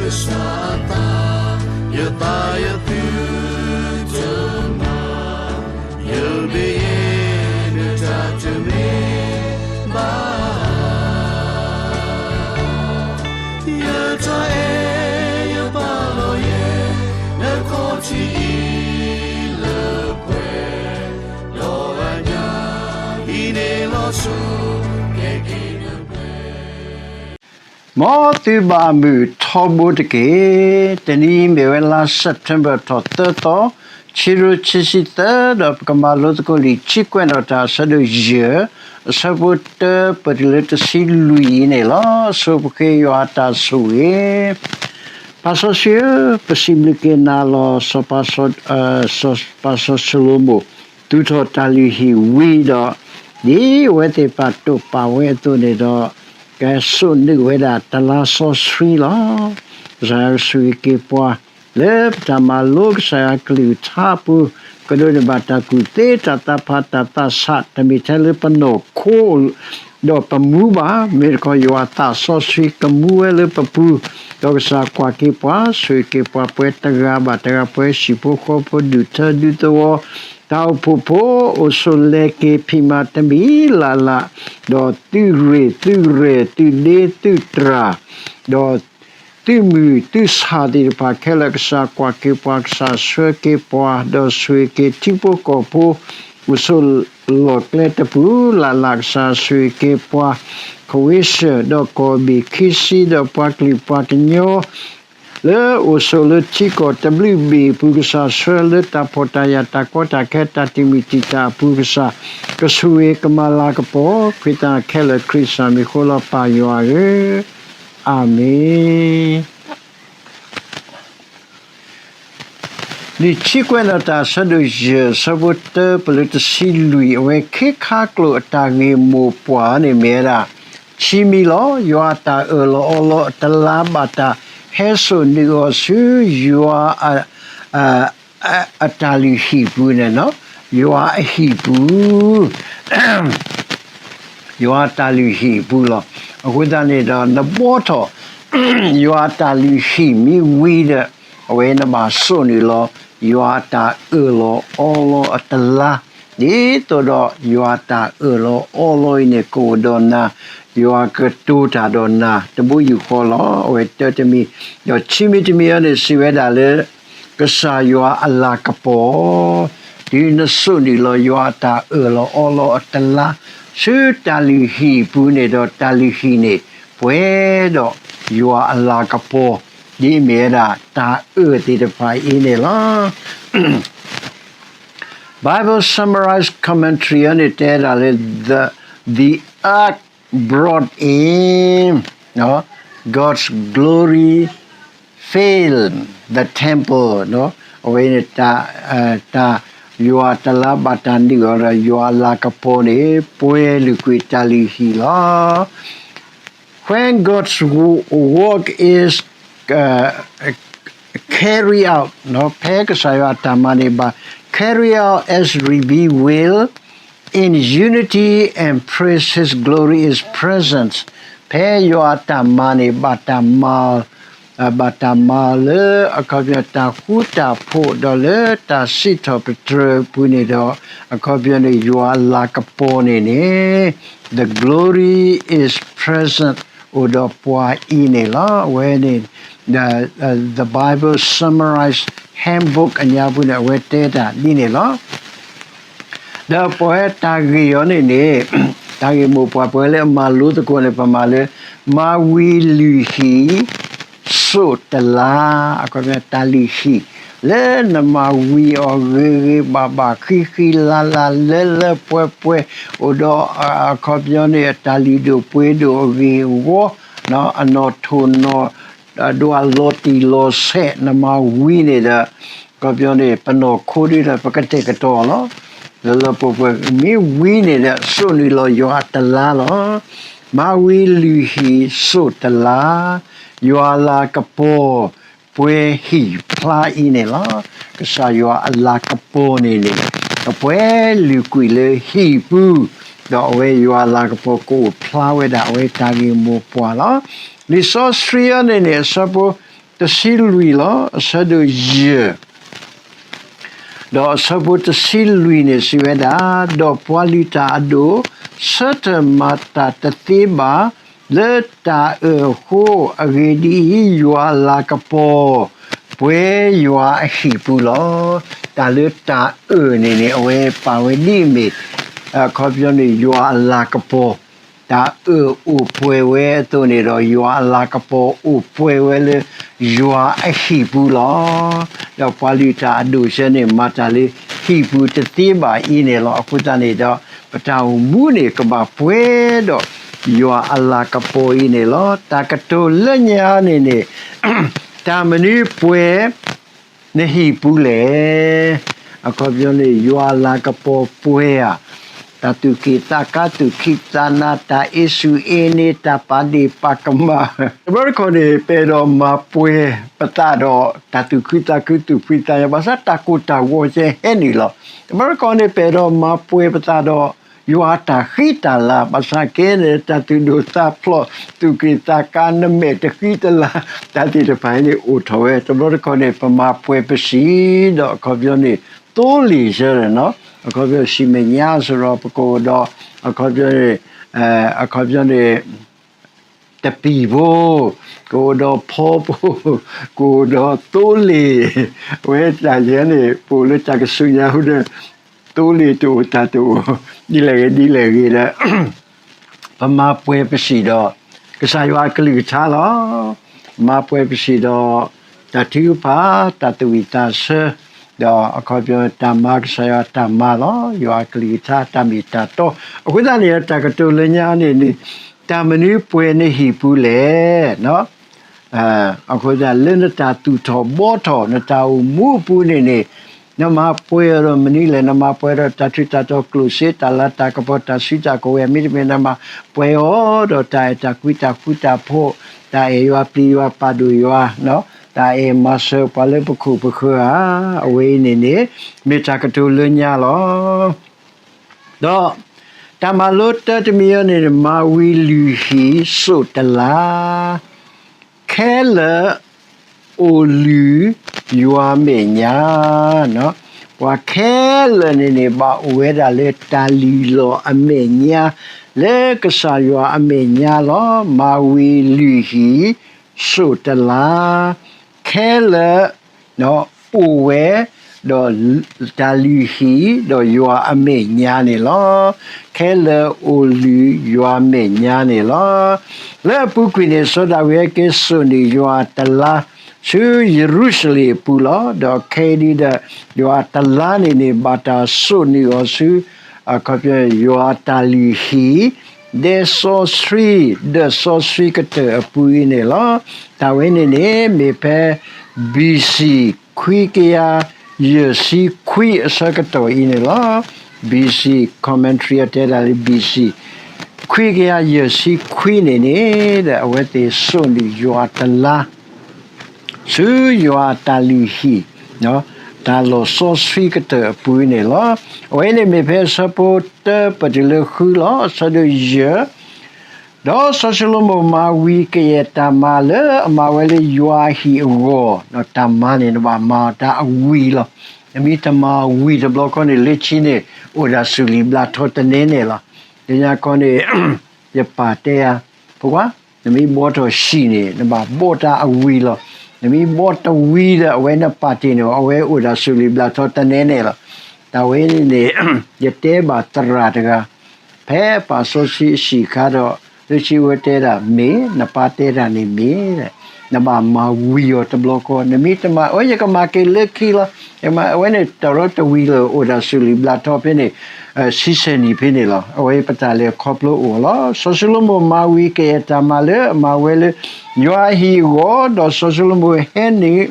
ကစၢ်အသး, ယသးယသုတမၤ, ယမ့ၢ်ယဲနတၢ်တမ့ၢ် ဘၣ်, ယတၢ်အဲၣ်ယပာ်လီၤယဲ နခီၣ်ထံးအံၤလၢပှဲၤ, ဒီးအညၣ်အံၤန့ၣ်လီၤဆိ ကဲက့ၤနပှဲၤ မ်သုဘၣ်မုာ်ထီဘိတက့ၢ်. တနံၤအံၤမ့ၢ်ဝဲလါ September ထီၣ်သၢသီ, ခံကထိခံဆံသၢ, ဒီးပကမၤလိသကိးလံာ်ခံကွဲးနီၣ်တၢ်အဆၢဒိၣ်ယဲၢ်, အဆၢဖိတၢပတုၤလၢတဆံလွံၢ်အံၤန့ၣ်လီၤ. ဆိပဃ့ယွၤအတၢ်ဆိၣ်ဂ့ၤ. ပၢ်စီဆှံဧၢ, ပစံးဘျုးက့ၤနၤလီၤ စီၤပၤစီၤ စီၤပၤစီၤၡလိၤမိၣ် သူၣ်ထီၣ်တၢ်လုၢ်ဟံၣ်ဝံၤဒီး, ဒ်အဝဲသ့ၣ်ပာ်တိာ်ပာ်ဝဲအသိးန့ၣ်ဒီး, ကဲစိာ်နုာ်ဝဲဒၣ်တလါစီဆှံလီၤ. ကစၢ်ယွၤကဆိၣ်ဂ့ၤက့ၤပှၤ လၢပတၢ်မၤလိကစၢ်ယွၤကလုၢ်ကထါအပူၤ, ကဒိးန့ၢ်ဘၣ်တၢ်ကူၣ်သ့ တၢ်သးဖး တၢ်သးဆး တမ့ၢ်ထဲလၢပနီၢ်ခိ ဒီးပမူဘၣ်, မ့ၢ်တခီယွၤအသးစီဆှံကမူဝဲလၢပပူၤ, ဒီးကစၢ်ကွၢ်က့ၤပှၤ ဆိၣ်ဂ့ၤက့ၤပှၤ ပှဲၤတဂၤဘၣ်တဂၤ ပှဲၤဟံၣ်ဖိဃီဖိ ဒူၣ်ထၢဒူသဝီ, တၢ်အိၣ်ဖှိၣ်ဖိ အိၣ်ဆိးလဲၤက့ၤ ဖံးမၤတမံၤလၢ်လၢ်, ဒီးသုးရ့ၣ်သုးရဲၣ် သုးဒ့သုးတြၢ်, ဒီး သုးမုၢ်သုးဆၣ်သ့ၣ်တဖၣ်ခဲလၢာ် ကစၢ်ကွၢ်က့ၤပှၤ ကစၢ်ဆှၢက့ၤပှၤ ဒီးဆိၣ်ဂ့ၤက့ၤထံဖိကီၢ်ဖိ အိၣ်ဆိးလီၢ်ကျဲတပူၤလၢ်လၢ် ကစၢ်ဆိၣ်ဂ့ၤက့ၤပှၤ ခဝ့ၡၢၣ် ဒီးကီၢ်ဘ့ၣ်ခံဆံ ဒီးပှၤကလုာ်ပှၤကညီ လၢအိၣ်ဆိးလၢထံကီၢ်တဘျုးဘ့ၣ်အပူၤ ကစၢ်ဆှၢလၢတၢ်ဖှီၣ်တၢ်ယာ်တၢ်ကီတၢ်ခဲ တၢ်တံာ်မုၢ်တံာ်တာ်အပူၤ ကစၢ်ကဆိၣ်ဂ့ၤကမၤလၤကပီၤ ခရံာ်သးခဲလၢာ် ခရံာ်စၢ်မံၤဃိလီၤ ပၢ်ယွၤဧၢ, အၤမ့ၣ်. လံာ်ခံကွဲးနီၣ်တၢ်အဆၢဒိၣ်ယဲၢ် အဆၢဖိတၢပတုၤလၢတဆံလွံၢ် အဝဲခ့ခါကျိာ်အတၢ်ဂ့ၢ်မိၢ်ပှၢ်န့ၣ်မ့ၢ်ဝဲဒၣ် ခံမံၤလီၤ. ယွၤအတၢ်အၢၣ်လီၤအီလီၤအတလါ ဘၣ်တၢ်ဟဲစိာ်နုာ်အီၤဆူယွၤ အတၢ်လုၢ်ဟံၣ်ပူၤန့ၣ်လီၤ. ယွၤအဟံၣ်ပူၤ ယွၤအတၢ်လုၢ်ဟံၣ်အပူၤလီၤ. အဃိသတးန့ၣ်ဒီး နဘှီထီၣ် ယွၤအတၢ်လုၢ်ဟံၣ်မ့ၢ်ဝံၤဒီး အဝဲနဘၣ်စိာ်နုာ်လီၤ ယွၤအတၢ်အၢၣ်လီၤအီလီၤအတလါ, ဒ်သိးဒီးယွၤအတၢ်အၢၣ်လီၤအီလီၤအံၤန့ၣ် ကအိၣ်ဒီးနၤ, ယွၤကတိၤတၢ်ဒီးနၤ တဘိယူၢ်ဃီလီၤ. အဝဲတၢတမံၤ, ဒီးခံမံၤတမံၤအံၤန့ၣ် စံးဝဲဒၣ်လၢ ကစၢ်ယွၤအလၤကပီၤ တုၤနစိာ်နုာ်လီၤယွၤအတၢ်အၢၣ်လီၤအီလီၤအတလါ ဆူတၢ်လုၢ်ဟံၣ်အပူၤန့ၣ်ဒီး တၢ်လုၢ်ဟံၣ်န့ၣ် ပှဲၤဒီးယွၤအလၤကပီၤ ဒ်အမ့ၢ်ဝဲဒၣ်တၢ်အၢၣ်သ့ၣ်တဖၣ်အံၤန့ၣ်လီၤ. Bible Summarized Commentary အံၤန့ၣ် တဲဒၣ်လၢ the, the ark brought in God's glory filled the temple အဝဲန့ၣ် တၢ် ယွၤတလါဘၣ်တၢ်နုာ်အီၤဒီး ယွၤအလၤကပီၤန့ၣ် ပှဲၤလုာ်ကွံာ်တၢ်လုၢ်ဟံၣ်လီၤ. When God's wo-, work is, uh, carry out ဖဲကစၢ်ယွၤအတၢ်မၤန့ၣ်ဘၣ် carry out as revealed will in unity and praise his glorious presence ဖဲယွၤအတၢ်မၤန့ၣ် ဘၣ်တၢ်မၤ ဘၣ်တၢ်မၤလၢအခီပညီ တၢ်ဃူတၢ်ဖိးဒီးလၢတၢ်စံးထီၣ်ပတြၢၤအပူၤန့ၣ်ဒီး အခီပညီန့ၣ် ယွၤအလၤကပီၤန့ၣ်န့ၣ် the glory is present အိၣ်ဒီးပှၤအံၤန့ၣ်လီၤ. အဝဲန့ၣ် the, uh, the Bible Summarized Handbook အညါပူၤန့ၣ် အဝဲတဲတၢ်ဒ်န့ၣ်လီၤ. ဒီးပဝဲတၢ်ဂ့ၢ်အံၤန့ၣ်န့ၣ် တၢ်ဂ့ၢ်မိၢ်ပှၢ်ပဝဲလၢအမၤလိသကိးန့ၣ် ပမၤလၢ မၤဝံၤလုၢ်ဟံၣ် စိာ်တလါ အခီပညီ တၢ်လုၢ်ဟံၣ် လၢနမၤဝံၤအီၤဂ့ၤဂ့ၤဘၣ်ဘၣ် ဃံဃံလၤလၤ လၢလၢပှဲၤပှဲၤ အိၣ်ဒီးအခီပညီန့ၣ် အတၢ်လုၢ်ဒိၣ်ပှ့ၤဒိၣ်အဂ့ၢ်အဝီ အနီၣ်ထိၣ်နီၣ် ဒွးလီၤတံၢ်လီၤဆဲး နမၤဝံၤန့ၣ်ဒီး အခီပညီန့ၣ် ပနီၢ်ခိဒ်ဒီး ပကတဲာ်ကတီၤလီၤ. လၢလၢပှဲၤပှဲၤ မ့ၢ်ဝံၤန့ၣ်ဒီး စိာ်နုာ်လီၤယွၤအတလါလီၤ. မၤဝံၤလုၢ်ဟံၣ်စိာ်တလါ ယွၤအလၤကပီၤ ပှဲၤဟံၣ်ဖျါအံၤန့ၣ်လီၤ. ကစၢ်ယွၤအလၤကပီၤန့ၣ်န့ၣ် ကပှဲၤလုာ်ကွံာ်လၢဟံၣ်ပူၤ, ဒီးအဝဲယွၤအလၤကပီၤကအိၣ်ဖျါဝဲဒၣ်အဝဲတၢ်ဂ့ၢ်မိၢ်ပှၢ်လီၤ. လံာ်စီဆှံအံၤန့ၣ်န့ၣ် အဆၢဖိ တဆံလွံၢ်လီၤ, အဆၢဒိၣ်ယဲၢ် ဒီးအဆၢဖိတဆံလွံၢ်န့ၣ်စံးဝဲဒၣ်, ဒီးပှၤလုၢ်တၢ်အဒိၣ် ဆၢထၢၣ်မၤတၢ်တသ့ဘၣ် လၢတၢ်အၢၣ်အဃိ, အဂ့ၢ်ဒ်အံၤ, ယွၤအလၤကပီၤ ပှဲၤယွၤအဟံၣ်ပူၤလီၤ. တၢ်လၢတၢ်အၢၣ်န့ၣ်န့ၣ် အဝဲပာ်ဝဲဒ်အမ့ၢ် အခီပညီန့ၣ် ယွၤအလၤကပီၤ တၢ်အၢၣ်အိၣ်ပှဲၤဝဲအသိးန့ၣ်ဒီး ယွၤအလၤကပီၤအိၣ်ပှဲၤဝဲလၢ ယွၤအဟံၣ်ပူၤလီၤ. ဒီးပှၤလုၢ်တၢ်အဒိၣ်စဲန့ၣ် မၤတၢ်လၢဟံၣ်ပူၤတသ့ဘၣ်အံၤန့ၣ်လီၤ. အဃိသတးန့ၣ်ဒီး ပတၢ်အိၣ်မူန့ၣ် ကဘၣ်ပှဲၤဒီး ယွၤအလၤကပီၤအံၤန့ၣ်လီၤ. တၢ်ကတိၤလၢညါန့ၣ်န့ၣ် တၢ်မနုၤပှဲၤ နဟံၣ်ပူၤလဲၣ်. အခီပညီန့ၣ် ယွၤအလၤကပီၤပှဲၤဧါ, တၢ်သူၣ်က့ၣ်သးကါ သူၣ်ခံသးနၤ တၢ်အ့စူၢ်အ့န့ၤ တၢ်ပာ်ဒ့ၣ်ပာ်ကမၣ်, တဘျီတခီၣ်န့ၣ် ပအဲၣ်ဒိးမၤပှဲၤပသးဒီး တၢ်သူၣ်ခုသးခု သူၣ်ဖှံသးညီ ဘၣ်ဆၣ်တၢ်ကိၢ်တၢ်ဂီၤကဲဟဲနုာ်လီၤ. တဘျီတခီၣ်န့ၣ် ပအဲၣ်ဒိးမၤပှဲၤပသးဒီး ယွၤအတၢ်ဃံတၢ်လၤ ဘၣ်ဆၣ်ကဲန့ၣ် တၢ်သူၣ်ဒိၣ်သးဖျိး သူၣ်က့ၣ်သးကါ နမဲာ်တဃံတလၤ တၢ်သ့ၣ်တဖၣ်အံၤန့ၣ် အိၣ်ထီၣ်ဝဲ တဘျီတခီၣ်န့ၣ် ပမၤပှဲၤပစံးဒီး အခီပညီန့ၣ် သိလ့ၣ်ဆၢ, အခီပညီ စံးမဲာ်ညါစရီ ပကအိၣ်ဒီး အခီပညီန့ၣ် အခီပညီန့ၣ် တပံၢ်ဖိ, ကအိၣ်ဒီးဖီဖိ, ကအိၣ်ဒီးသိလ့ၣ်, အဝဲတၢ်ယဲန့ၣ် ပအိၣ်လၢတၢ်ကစူးညါဟူဒီး သိလ့ၣ်တအိၣ်တၢ်တအိၣ် ဒ်လဲၣ်ဂ့ၤဒ်လဲၣ်ဂ့ၤဒီး ပမၤပှဲၤပစံးဒီး ကစၢ်ယွၤအကလုၢ်ကထါလီၤ. ပမၤပှဲၤပစံးဒီး တၢ်ထုကဖၣ် တၢ်သးဝံၣ်သးဆၢ ဒီးအခီပညီတၢ်မၤကစၢ်ယွၤတၢ်မၤလီၤ. ယွၤအကလုၢ်ကထါတၢ်မ့ၢ်တၢ်တီ အဃိသတးန့ၣ် တၢ်ကတိၤလၢညါန့ၣ်န့ၣ် တၢ်မနုၤပှဲၤနဟံၣ်ပူၤလဲၣ်. အဃိသတးလၢနတၢ်သူၣ်ထီၣ်ဘှီထီၣ် နတၢ်အိၣ်မူအပူၤန့ၣ်န့ၣ် နမၤပှဲၤအီၤဒီးမနုၤလဲၣ်. နမၤပှဲၤဒီးတၢ်ထူးတၢ်တီၤ ကျိၣ်စ့ တၢ်လၤတၢ်ကပီၤ တၢ်စုတၢ်ကဝဲၤ မ့တမ့ၢ် နမၤပှဲၤအီၤဒီးတၢ်အဲၣ်တၢ်ကွံ တၢ်ဃူတၢ်ဖိး တၢ်အဲၣ်ယွၤပျံၤယွၤပာ်ဒိၣ်ယွၤ တၢ်အဲၣ်မၤစၢၤပှၤလၢပခိၣ်ပဃၢၤဧါ. အဝဲအံၤန့ၣ်န့ၣ် မ့ၢ်တၢ်ကတိၤလၢညါလီၤ. ဒီးတၢ်မၤလိတၢတမံၤအံၤန့ၣ် မၤဝံၤလုၢ်ဟံၣ်စိၣ်တလါ ခဲလၢာ်အိၣ်လုၢ်ယွၤမဲာ်ညါ, ပှၤခဲလၢာ်န့ၣ်န့ၣ် ဘၣ်အိၣ်ဝဲဒၣ်လၢတၢ်လုၢ်လီၢ်အမဲာ်ညါ လၢကစၢ်ယွၤအမဲာ်ညါလီၤ. မၤဝံၤလုၢ်ဟံၣ်စိၣ်တလါ ခဲလၢာ် အိၣ်ဝဲ ဒီးတၢ်လုၢ်ဟံၣ် ဒီးယွၤအမဲာ်ညါန့ၣ်လီၤ. ခဲလၢာ်အိၣ်လုၢ်ယွၤမဲာ်ညါန့ၣ်လီၤ. လၢအပူၤကွံာ်န့ၣ် စီၤဒၤဝံးက့ၤစိာ်န့ၢ်ယွၤတလါ ဆူယရူၤၡလ့ၣ်အပူၤလီၤ. ဒီးခဲအံၤဒ်ဒီး ယွၤတလါန့ၣ်န့ၣ် ဘၣ်တၢ်စိာ်န့ၢ်အီၤဆူ အခီပညီ ယွၤတၢ်လုၢ်ဟံၣ် ဒဲစီဆှံ ဒီးစီဆှံကတၢၢ်အပူၤအံၤန့ၣ်လီၤ. တၢ်ဝဲန့ၣ်န့ၣ် မ့ၢ်ဖဲ B C ခွံကယၤယဲၢ်ဆံခွံအဆၢကတီၢ်အံၤန့ၣ်လီၤ. B C commentary အတဲဒၣ်လၢ B C ခွံကယၤယဲၢ်ဆံခွံန့ၣ်န့ၣ် ဒီးအဝဲသ့ၣ်စိာ်န့ၢ်ယွၤတလါ ဆူယွၤအတၢ်လုၢ်ဟံၣ် တၢ်လီၢ်စီဆှံကတၢၢ်အပူၤန့ၣ်လီၤ. အဝဲန့ၣ်မ့ၢ်ဖဲအဆၢဖိတၢပတုၤလၢဃုလီၤ. အဆၢဒိၣ်ယဲၢ် ဒီးစီၤၡလိၤမိၣ်မၤဝံၤကယဲၢ်တၢ်မၤလၢအမၤဝဲလၢယွၤအဟံၣ်အဂီၢ်, ဒီးတၢ်မၤန့ၣ် နဘၣ်မၤအီၤတၢ်အဝံၤလီၤ. နမ့ၢ်တမၤဝံၤတဘျီခီန့ၣ် လၢခံန့ၣ် အိၣ်ဒၣ်စူၢ်လံာ်ဘျၢ်ထီတနဲနဲလီၤ. လၢညါခီန့ၣ် ယပၢ်တဲယၤ ဖိခွါ, နမ့ၢ်ဘှီထီၣ်ဟံၣ်န့ၣ် နဘၣ်ဘှီတၢ်အဝံၤလီၤ. နမ့ၢ်ဘှီတဝံၤဒီး အဝဲနပာ်တ့ၢ်န့ၣ် အဝဲအိၣ်ဒၣ်စူၢ်လံာ်ဘျၢ်ထီတနဲနဲလီၤ. တၢ်ဝဲန့ၣ်န့ၣ် ယတဲဘၣ်သရၣ်တဂၤ ဖဲပာ်စီဆှံအဆံးအခါဒီး လၢခံဝဲတဲဒၣ် မ့ၢ်နပၢ်တဲတၢ်န့ၣ်မ့ၢ် နဘၣ်မၤဝံၤအီၤတဘျီဃီ, နမ့ၢ်တမၤ အဝဲယကမၤက့ၤလၢခံလီၤ. အဝဲန့ၣ်တၢ်ရီတဝံၤလီၤ အိၣ်ဒၣ်စူၢ်လံာ်ဘျၢ်ထီဖဲန့ၣ် ဆံဆဲၣ်နံၣ်ဖဲန့ၣ်လီၤ. အဝဲပတၢ်လဲၤခီဖျိအိၣ်လီၤ. စီၤၡလိၤမိၣ်မၤဝံၤကယဲၢ်တၢ်မၤလၢအမၤဝဲလၢ ယွၤအဟံၣ်အဂီၢ်, ဒီးစီၤၡလိၤမိၣ်ဟဲနုာ်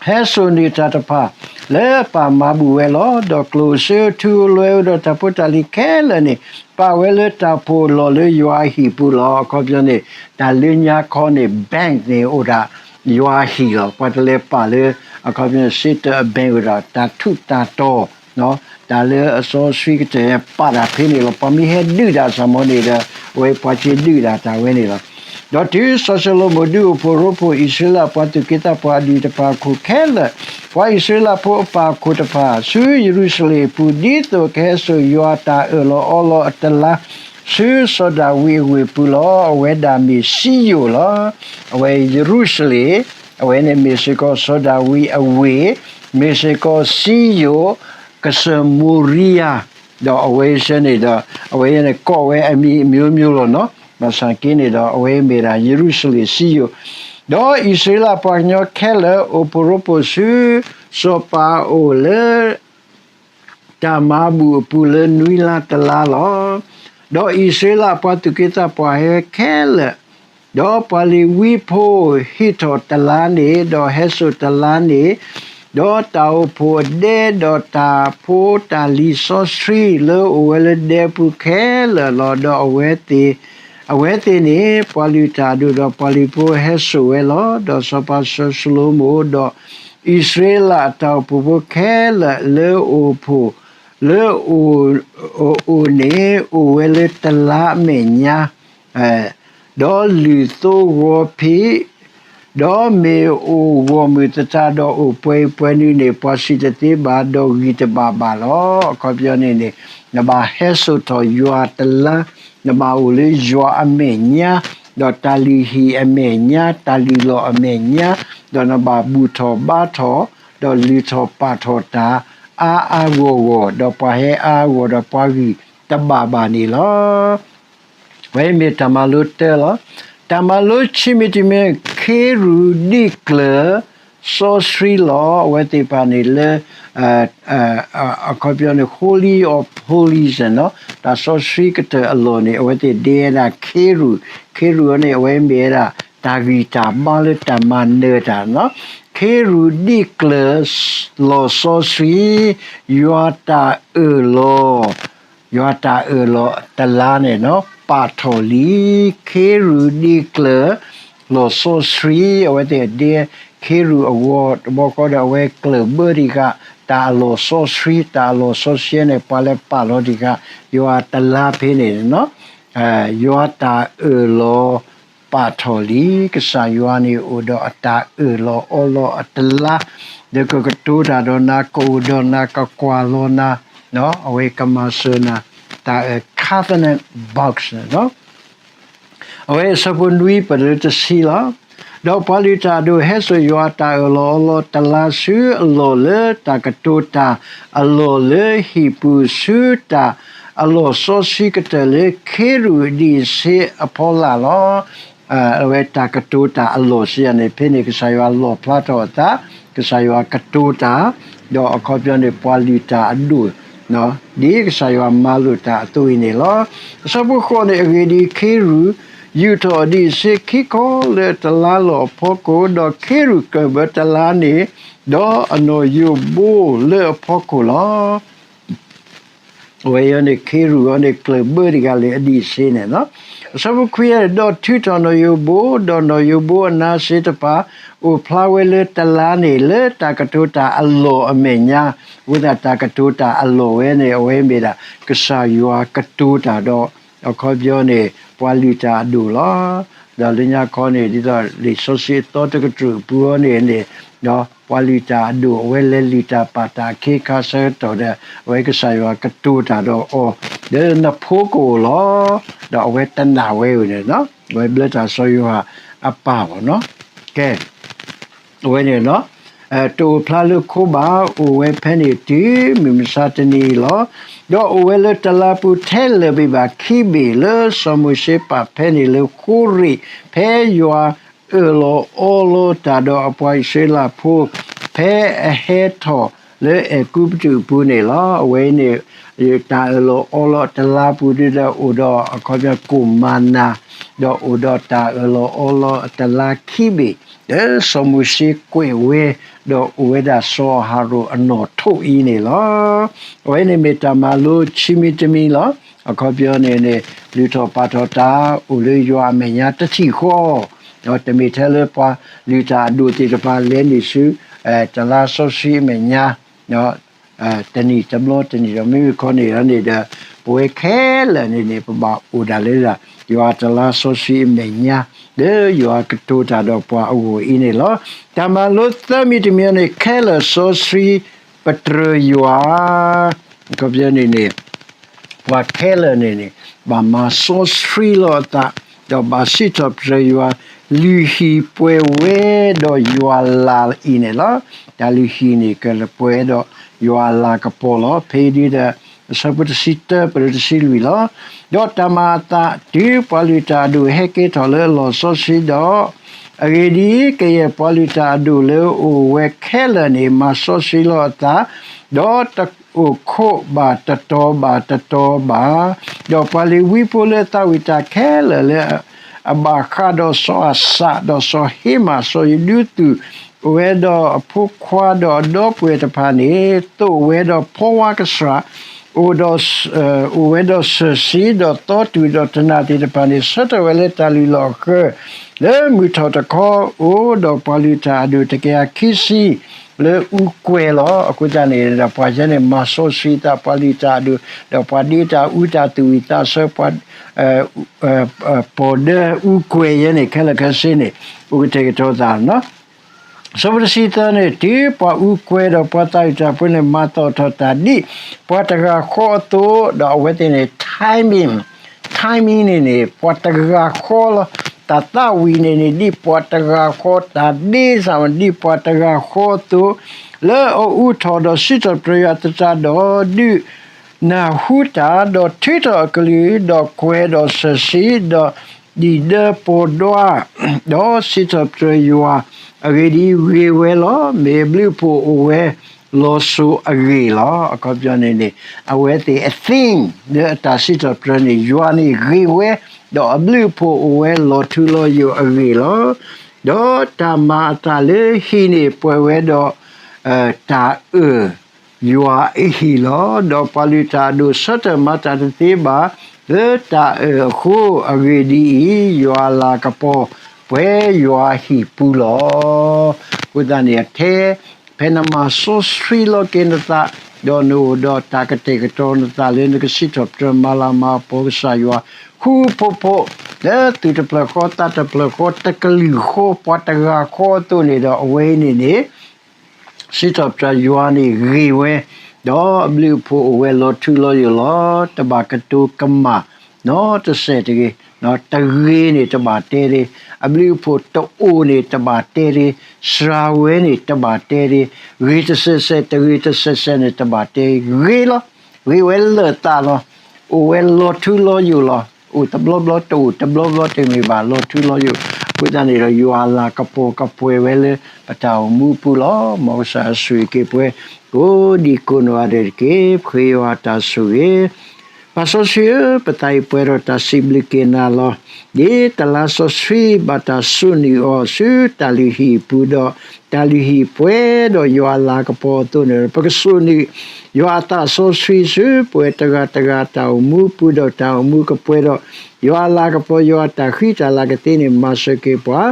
ဟဲစိာ်န့ၢ်တၢ်တဖၣ် လၢအပၢ်မၤဘူၣ်ဝဲလီၤ. ဒီးကျိၣ်စ့ ထူလွဲ ဒီးတၢ်ဖိတၢ်လံၤခဲလၢာ်န့ၣ် ပာ်ဝဲလၢတၢ်ဖှိၣ်လီၢ်လၢယွၤအဟံၣ်ပူၤလီၤ. အခီပညီန့ၣ် တၢ်လၢညါခီန့ၣ် bank န့ၣ်အိၣ်ဒၣ် ယွၤအဟံၣ်လီၤ. ပှၤတလဲၤပာ်လၢ အခီပညီ စ့တၢးအ bank အိၣ်ဒၣ် တၢ်ထူးတၢ်တီၤ တၢ်လၢအစီဆှံကတၢၢ် ပာ်တၢ်ဖဲန့ၣ်လီၤ. ပှၤမ့ၢ်ဟဲဒုးတၢ်စ့ၢ်ကီးန့ၣ်ဒီး အဝဲပှၤက့ၤဒုးတၢ်တၢ်ဝဲန့ၣ်လီၤ. ဒီးတုၤစီၤၡလိၤမိၣ်ဒုးအိၣ်ဖှိၣ်ရိဖှိၣ်အံၣ်စရ့လးပှၤသူၣ်က့သးပှၢ်အဒူၣ်တဖၣ်အခိၣ်ခဲလၢာ်, ပှၤအံၣ်စရ့လးဖိအပၢ်ခိၣ်တဖၣ် ဆူယရူၤၡလ့ၣ်အပူၤ, ဒ်သိးကဟဲစိာ်ယွၤအတၢ်အၢၣ်လီၤအီလီၤအတလါ ဆူစီၤဒၤဝံးအဝ့ၢ်ပူၤလီၤ. အဝဲဒၣ်မ့ၢ်စံယိၣ်လီၤ. အဝဲယရူၤၡလ့ၣ်, အဝဲန့ၣ်မ့ၢ်စ့ၢ်ကီးစီၤဒၤဝံးအဝ့ၢ်, မ့ၢ်စ့ၢ်ကီးစံယိၣ်, ကစၢၢ်မိၤရံယၤ, ဒီးအဝဲဆၢန့ၣ်ဒီး အဝဲန့ၣ်ကိးဝဲအမံၤအမျိုးမျိုးလီၤနီၤ. ဘၣ်ဆၣ်က့န့ၣ်ဒီး အဝဲမ့ၢ်ဒၣ်ယရူၤၡလ့ၣ်စံယိၣ်, ဒီးအံၣ်စရ့လးပှၤကညီခဲလၢာ် အိၣ်ဖှိၣ်ရိဖှိၣ်ဆူ စီၤပၤအအိၣ်လၢ တၢ်မၤဘူၣ်အပူၤလၢနွံလါတလါလီၤ. ဒီးအံၣ်စရ့လးပှၤသူၣ်က့သးပှၢ်ဟဲခဲလၢာ်, ဒီးပှၤလ့ၤဝံဖိဟ့ၣ်ထီၣ်တလါန့ၣ်, ဒီးဟဲစိာ်တလါန့ၣ်, ဒီးတၢ်အိၣ်ဖှိၣ်အဒဲ, ဒီးတၢ်ဖိတၢ်လံၤစီဆှံလၢအိၣ်ဝဲလၢဒဲပူၤခဲလၢာ်လီၤ. ဒီးအဝဲသ့ၣ်, အဝဲသ့ၣ်န့ၣ် ပှၤလုၢ်တၢ်အဒိၣ်ဒီးပှၤလ့ၤဖိဟဲစိာ်ဝဲလီၤ. ဒီးစီၤပၤစီၤၡလိၤမိၣ် ဒီးအံၣ်စရ့လးအတၢ်အိၣ်ဖှိၣ်ဖိခဲလၢာ်လၢအိၣ်ဖှိၣ်, လၢအိၣ်, အိၣ်န့ၣ် အိၣ်ဝဲလၢတလါအမဲာ်ညါ, ဒီးလုၢ်သိဂီၤဖံး, ဒီးမ့ၢ်အိၣ်ဂီၢ်မုၢ်သတးဒီးအိၣ်ပှဲၤအံၤပှဲၤနုၤန့ၣ် ပှၤစံးတသ့ဘၣ်, ဒီးဂံၢ်တဘၣ်ဘၣ်လီၤ. အခီပညီန့ၣ်န့ၣ် နဘၣ်ဟဲစိာ်ထီၣ်ယွၤတလါ, နဘၣ်အိၣ်လၢယွၤအမဲာ်ညါ, ဒီးတၢ်လုၢ်ဟံၣ်အမဲာ်ညါ, တၢ်လုၢ်လီၢ်အမဲာ်ညါ, ဒီးနဘၣ်ဘူၣ်ထီၣ်ဘါထီၣ်, ဒီးလုၢ်ထီၣ်ပာ်ထီၣ်တၢ်အါအါဂီၢ်ဂီၢ်, ဒီးပှၤဟဲအါအါဂီၢ်ဂီၢ်ဒီးပှၤဂံၢ်တဘၣ်ဘၣ်န့ၣ်လီၤ. ဝဲမ့ၢ်တၢ်မၤလိတၢလီၤ. တၢ်မၤလိဆံးမံၤတမံၤ, ခ့ရူၢ်ဒ့ၣ်ကျၢၤစီဆှံလီၤ. အဝဲသ့ၣ်တဖၣ်န့ၣ်လၢ အခီပညီန့ၣ် Holy of Holies နီၤ, တၢ်စီဆှံကတၢၢ်အလီၢ်န့ၣ် အဝဲသ့ၣ်ဒဲဝဲဒၣ်ခ့ရူၢ်, ခ့ရူၢ်အံၤန့ၣ် အဝဲမ့ၢ်ဝဲဒၣ် တၢ်ဂံၢ်တၢ်ဘါလၢတၢ်မၤနၢၤတၢ်နီၤ, ခ့ရူၢ်ဒ့ၣ်ကျၢၤလီၤစီဆှံ, ယွၤတၢ်အၢၣ်လီၤ ယွၤတၢ်အၢၣ်လီၤတလါန့ၣ်နီၤ ပာ်ထီၣ်လံ, ခ့ရူၢ်ဒ့ၣ်ကျၢၤလီၤစီဆှံ, အဝဲသ့ၣ်အဒဲ ခ့ရူၢ်အဂီၤတဘျီဃီဒီး အဝဲကျၢၢ်ဘၢတံၢ်ဃာ် တၢ်အလီၢ်စီဆှံ, တၢ်အလီၢ်စီဆှံန့ၣ် ပှၤလၢပာ်လီၤတံၢ်ဃာ် ယွၤတလါဖဲန့ၣ်နီၤ, ယွၤတၢ်အၢၣ်လီၤ ပာ်ထီၣ်လံ, ကစၢ်ယွၤန့ၣ်အိၣ်ဒီးအတၢ်အၢၣ်လီၤအီလီၤအတလါ, ဒီးကကတိၤတၢ်ဒီးနၤ, ကအိၣ်ဒီးနၤ, ကကွၢ်လီၤနၤ, အဝဲကမၤစၢၤနၤ, တၢ်အၢၣ် covenant box န့ၣ်လီၤ. အဝဲအဆၢဖိနွံပတုၤလၢတဆံလီၤ. ဒီးပှၤလုၢ်တၢ်အဒိၣ်ဟဲစိာ်ယွၤအတၢ်အၢၣ်လီၤအီလီၤတလါဆူအလီၢ်လၢတၢ်ကတိၤတၢ်အလီၢ်လၢဟံၣ်ပူၤဆူတၢ်အလီၢ်စီဆှံကတၢၢ်လၢခ့ရူၢ်အဒံးအဆ့အဖီလာ်လီၤ. အဝဲတၢ်ကတိၤတၢ်အလီၢ်စံးယၤန့ၣ် ဖဲန့ၣ်ကစၢ်ယွၤလီၣ်ဖျါထီၣ်အသး, ကစၢ်ယွၤကတိၤတၢ်, ဒီးအခီပညီန့ၣ် ပှၤလုၢ်တၢ်အဒိၣ် ဒ်ကစၢ်ယွၤမၤလိာ်တၢ်အသိးအံၤန့ၣ်လီၤ. အဆၢဖိဃိးန့ၣ် အဂ့ၢ်ဒ်အံၤ, ခ့ရူၢ်ယူာ်ထီၣ်အဒံးအဆ့ခံခီလၢတလါလီၢ်အဖီခိၣ်, ဒီးခ့ရူၢ်ကျၢၢ်ဘၢတလါန့ၣ်, ဒီးအနီၣ်ယိးဘိလၢအဖီခိၣ်လီၤ. အဝဲအံၤန့ၣ် ခ့ရူၢ်အံၤန့ၣ် ကျၢၢ်ဘၢတံၢ်ဃာ်လၢအဒံးအဆ့န့ၣ်လီၤ. အဆၢဖိခွံန့ၣ်, ဒီးထုးထီၣ်နီၣ်ယိးဘိ, ဒီးနီၣ်ယိးဘိအနါစ့တဖၣ် အိၣ်ဖျါဝဲလၢတလါန့ၣ် လၢတၢ်ကတိၤတၢ်အလီၢ်အမဲာ်ညါ, အဃိသတးတၢ်ကတိၤတၢ်အလီၢ်ဝဲန့ၣ် အဝဲမ့ၢ်ဒၣ် ကစၢ်ယွၤကတိၤတၢ်ဒီး အခီပညီန့ၣ် ပှၤလုၢ်တၢ်အဒိၣ်လီၤ. ဒီးလၢညါခီန့ၣ် ဒ်သိးလံာ်စီဆှံအသီတကတြူၢ်အပူၤအံၤန့ၣ်န့ၣ်, ဒီးပှၤလုၢ်တၢ်အဒိၣ် အဝဲလဲၤလုၢ်တၢ်ပာ်တၢ်အခ့အခါဆၢကတီၢ်ဒီး အဝဲကစၢ်ယွၤကတိၤတၢ်ဒီးအီၤ, ဒီးနဖိကအိၣ်လီၤ, ဒီးအဝဲတနာ်ဝဲအံၤန့ၣ်, အဝဲဘျၢတၢ်စီၤယိၤဟၣ်အပၢ်လီၤနီၤ. ကဲ အဝဲန့ၣ် တအိၣ်ဖျါလၢခိဘၣ်, အိၣ်ဝဲဖဲန့ၣ်တုၤမုၢ်မဆါတနံၤအံၤလီၤ. ဒီးအိၣ်ဝဲလၢတလါပူၤထဲလၢာ်ဘ့ၣ်ဘၣ်ခံဘ့ၣ် လၢစီၤမိၤၡ့ပာ်ဖဲန့ၣ်လၢဃိရ့ၣ်, ဖဲယွၤအၢၣ်လီၤအီလီၤတၢ်ဒီးအပှၤအံၣ်စရ့လးဖိ ဖဲအဟဲထီၣ်လၢအဲၤကူပတူးအပူၤန့ၣ်လီၤ. အဝဲန့ၣ် တၢ်အၢၣ်လီၤအီလီၤတလါပူၤဒ်ဒီး အိၣ်ဒီးအခီပညီကိၣ်မၤနၤ, ဒီးအိၣ်ဒီးတၢ်အၢၣ်လီၤအီလီၤအတလါခံဘ့ၣ်, ဒီးစီၤမိၤၡ့ကွဲးဝဲ, ဒီးအိၣ်ဝဲဒၣ်စီၤအၤဟရိၣ်အနီၣ်ထိးအံၤန့ၣ်လီၤ. အဝဲန့ၣ်မ့ၢ်တၢ်မၤလိဆံးမံၤတမံၤလီၤ. အခီပညီန့ၣ်န့ၣ် လုၢ်ထီၣ်ပာ်ထီၣ်တၢ် အိၣ်လၢယွၤအမဲာ်ညါတထံၣ်ဃီ, ဒီးတမ့ၢ်ထဲလၢပှၤလုၢ်တၢ်အဒိၣ်သ့ၣ်တဖၣ်လဲၤနုာ်ဆူ တလါစီဆှံအမဲာ်ညါ တနံၣ်တဘျီတနံၣ်ဒီး မ့မ့ၢ်ခီန့ၣ်န့ၣ်ဒီး ပဝဲခဲလၢာ်န့ၣ်န့ၣ် ပဘၣ်အိၣ်ဒၣ်လၢဒၣ် ယွၤတလါစီဆှံအမဲာ်ညါ လၢယွၤကတိၤတၢ်ဒီးပှၤအဂီၢ်အံၤန့ၣ်လီၤ. တၢ်မၤလိသၢမံၤတမံၤန့ၣ် ခဲလၢာ်စီဆှံပတြၢၤယွၤ အခီပညီန့ၣ်န့ၣ် ပှၤခဲလၢာ်န့ၣ်န့ၣ် ဘၣ်မၤစီဆှံလီၤအသး ဒီးဘၣ်စံးထီၣ်ပတြၢၤယွၤ လုၢ်ဟံၣ်ပှဲၤဝဲဒီးယွၤလၤအံၤန့ၣ်လီၤ. တၢ်လုၢ်ဟံၣ်န့ၣ် ကပှဲၤဒီးယွၤအလၤကပီၤလီၤ. ဖဲအံၤဒ်ဒီး အဆၢဖိတဆံတၢ ပရၢတဆံလွံၢ်လီၤ. ဒီးတၢ်မၤအသး တုၤပှၤလုၢ်တၢ်အဒိၣ်ဟဲကဲထီၣ်လၢအလီၢ်စီဆှံဒီး, အဂ့ၢ်ဒ်အံၤ, ကယဲၢ်ပှၤလုၢ်တၢ်အဒိၣ်လၢအအိၣ်ဝဲခဲလၢာ်န့ၣ် မၤစီဆှံလီၤအသး, ဒီးတအိၣ်ခိးဘၣ်တတီၤဘၣ်တတီၤဘၣ်, ဒီးပှၤလ့ၤဝံဖိလၢအသးဝံၣ်တၢ်ခဲလၢာ်လၢ အဘၣ်ဃးဒီးစီၤအၤစၣ်, ဒီးစီၤဟ့မၣ်, စီၤယဒုသူၣ်, အိၣ်ဝဲဒီးအဖိခွါဒီးအဒီပုၢ်ဝဲၢ်တဖၣ်န့ၣ် သိးဝဲဒီးဖီဝါကဆှၣ်, အိၣ်ဒီး, အိၣ်ဝဲဒီးစၢၤဆံ, ဒီးသီတူၢ်ဒီးတနၢ်သ့ၣ်တဖၣ်န့ၣ် ဆၢထၢၣ်ဝဲလၢတၢ်လုၢ်လီၢ်အဃၢၤ လၢမုၢ်ထီၣ်တခီ အိၣ်ဒီးပှၤလုၢ်တၢ်အဒိၣ်တကယၤခံဆံ လၢအူကွဲၤလီၤ. အဃိသတးန့ၣ်ဒီး ပှၤယဲန့ၣ် မၤစီဆှံသးပှၤလုၢ်တၢ်အဒိၣ်, ဒီးပှၤဒ့တၢ်အူတၢ်သူၣ်ဝံၣ်သးဆၢ ပှၤ ပီၣ်ဒၢအူကွဲၤယဲန့ၣ် ခဲလၢာ်ခဲဆ့န့ၣ် အိၣ်ကတဲာ်ကတီၤသးလီၤ. ဆၢဖိတဆံသၢန့ၣ် တုၤပှၤအူကွဲၤဒီးပှၤသးဝံၣ်တၢ်ဖိန့ၣ် မၤသီၣ်ထီၣ်တၢ်ဒ်ပှၤတဂၤဃီအသိး, ဒီးအဝဲသ့ၣ်န့ၣ် timing, timing န့ၣ်န့ၣ် ပှၤတဂၤဃီလီၤ. တၢ်သးဝံၣ်န့ၣ်န့ၣ် ဒ်ပှၤတဂၤဃီ, တၢ်ဒ့စၢ်မ့ၢ်ဒ်ပှၤတဂၤဃီအသိး, လၢအအူထီၣ်ဒီးစံးထီၣ်ပတြၢၤယွၤသတးဒီး ဒုးနၢ်ဟူတၢ်, ဒီးထုးထီၣ်အကလုၢ်, ဒီးကွဲးဒီးစၢၤဆံ, ဒီးဒံၣ်ဒၢပီၢ်ဒွါ, ဒီးစံးထီၣ်ပတြၢၤယွၤ, အဂ့ၢ်ဒ်အံၤ, ဂ့ၤဝဲလီၤ. မ့ၢ်အဘျုးအဖှိၣ်အိၣ်ဝဲလီၤစိၤအဂ့ၢ်လီၤ. အခီပညီန့ၣ်န့ၣ် အဝဲသ့ၣ်အ theme လၢအတၢ်စံးထီၣ်ပတြၢၤန့ၣ် ယွၤန့ၣ်ဂ့ၤဝဲ, ဒီးအဘျုးအဖှိၣ်အိၣ်ဝဲလီၤထူလီၤယိာ်အဂ့ၢ်လီၤ. ဒီးတၢ်မၤအသးလၢဟံၣ်န့ၣ်ပှဲၤဝဲဒီး တၢ်အၢၣ် ယွၤအဟံၣ်လီၤ. ဒီးပှၤလုၢ်တၢ်အဒိၣ်ဆၢထၢၣ်မၤတၢ်တသ့ဘၣ် လၢတၢ်အၢၣ်အဃိ, အဂ့ၢ်ဒ်အံၤ, ယွၤအလၤကပီၤပှဲၤယွၤဟံၣ်ပူၤလီၤ. အဃိသတးန့ၣ် အထဲဖဲနမၤစီဆှံလီၤက့ၤနသး, ဒီးနအိၣ်ဒီးတၢ်ကတဲာ်ကတီၤနသးလၢနကစံးထီၣ်ပတြၢၤမၤလၤမၤကပီၤကစၢ်ယွၤ ဃူဖိးဖိး, လၢသူၣ်တဖျၢၣ်ဃီသးတဖျၢၣ်ဃီ တကလုာ်ဃီပှၤတဂၤဃီအသိးန့ၣ်ဒီး အဝဲအံၤန့ၣ်န့ၣ် စံးထီၣ်ပတြၢၤယွၤန့ၣ်ဂ့ၤဝဲ, ဒီးအဘျုးအဖှိၣ်အိၣ်ဝဲလီၤထူလီၤယိာ်လီၤ. တဘၣ်ကတိၤကမၣ်နီတစဲးတဂ့ၤ, တဂ့ၤန့ၣ်တဘၣ်တဲတဂ့ၤ, အဘျုးအဖှိၣ်တအိၣ်န့ၣ်တဘၣ်တဲတဂ့ၤ, စှၤဝဲန့ၣ်တဘၣ်တဲတဂ့ၤ, ဂ့ၤတစဲးစဲး တဂ့ၤတစဲးစဲးန့ၣ်တဘၣ်တဲတဂ့ၤ, ဂ့ၤလီၤ. ဂ့ၤဝဲလၢာ်သးလီၤ. အိၣ်ဝဲလီၤထူလီၤယိာ်လီၤ. အိၣ်တဘျီဘျီတအိၣ်တဘျီဘျီတမ့ၢ်ဘၣ် လီၤထူလီၤယိာ်. အဃိသတးန့ၣ်ဒီး ယွၤအလၤကပီၤကပှဲၤဝဲလၢပတၢ်အိၣ်မူပူၤလီၤ. မ်ကစၢ်ယွၤဆိၣ်ဂ့ၤက့ၤပှၤ ကိးဒံကိးနီၢ်ဂၤဒဲးတက့ၢ်. ပဃ့ယွၤတၢ်ဆိၣ်ဂ့ၤ ပၢ်စီဆှံဧၢ, ပသးအံၤပှဲၤဒီးတၢ်စံးဘျုးက့ၤနၤလီၤ. ဒ်တလါစီဆှံဘၣ်တၢ်စူးနုာ်အီၤ ဆူတၢ်လုၢ်ဟံၣ်ပူၤဒီး တၢ်လုၢ်ဟံၣ်ပှဲၤဒီးယွၤအလၤကပီၤအသိးန့ၣ်, ပကစူးနုာ် ယွၤအသးစီဆှံဆူ ပဝဲတဂၤတဂၤတၢ်အိၣ်မူပူၤဒီး တၢ်အိၣ်မူကပှဲၤဒီး ယွၤအလၤကပီၤ ယွၤအတၢ်ဃံတၢ်လၤကသ့န့ၣ် မၤစၢၤက့ၤပှၤ,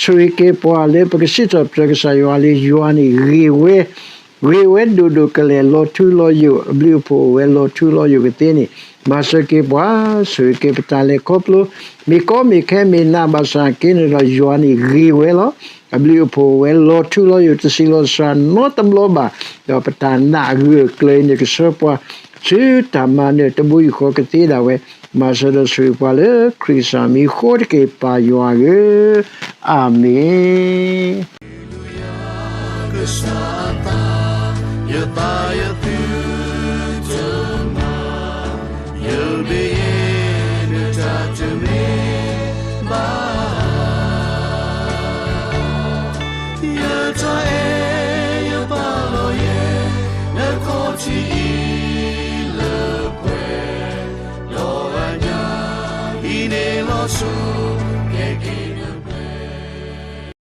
ဆိၣ်ဂ့ၤက့ၤပှၤလၢပကစံးထီၣ်ပတြၢၤကစၢ်ယွၤလၢယွၤန့ၣ်ဂ့ၤဝဲ ဂ့ၤဝဲဒိၣ်ဒိၣ်ကလဲာ် လီၤထူလီၤယိာ်, အဘျုးအဖှိၣ်အိၣ်ဝဲလီၤထူလီၤယိာ်ကသ့န့ၣ် မၤစၢၤက့ၤပှၤ, ဆိၣ်ဂ့ၤက့ၤပတၢ်လဲၤခီဖျိ, မ့ၢ်ကီမ့ၢ်ခဲမ့ၢ်နးဘၣ်ဆၣ်က့န့ၣ်ဒီး ယွၤန့ၣ်ဂ့ၤဝဲလီၤ. အဘျုးအဖှိၣ်အိၣ်ဝဲလီၤထူလီၤယိာ် တဆံးလီၤစှၤနီတဘျီဘၣ်, ဒီးပတၢ်နာ်အဂၢၢ်အကျၢၤအံၤန့ၣ် ကဆှၢပှၤ ဆူတၢ်မၤနၢၤတဘိယူၢ်ဃီကသ့ဒၣ်ဝဲ, မၤစၢၤဒီးဆိၣ်ဂ့ၤပှၤလၢခရံာ်ကစၢ်မံၤအဃိတက့ၢ် ပၢ်ယွၤဧၢ, အၤမ့ၣ်.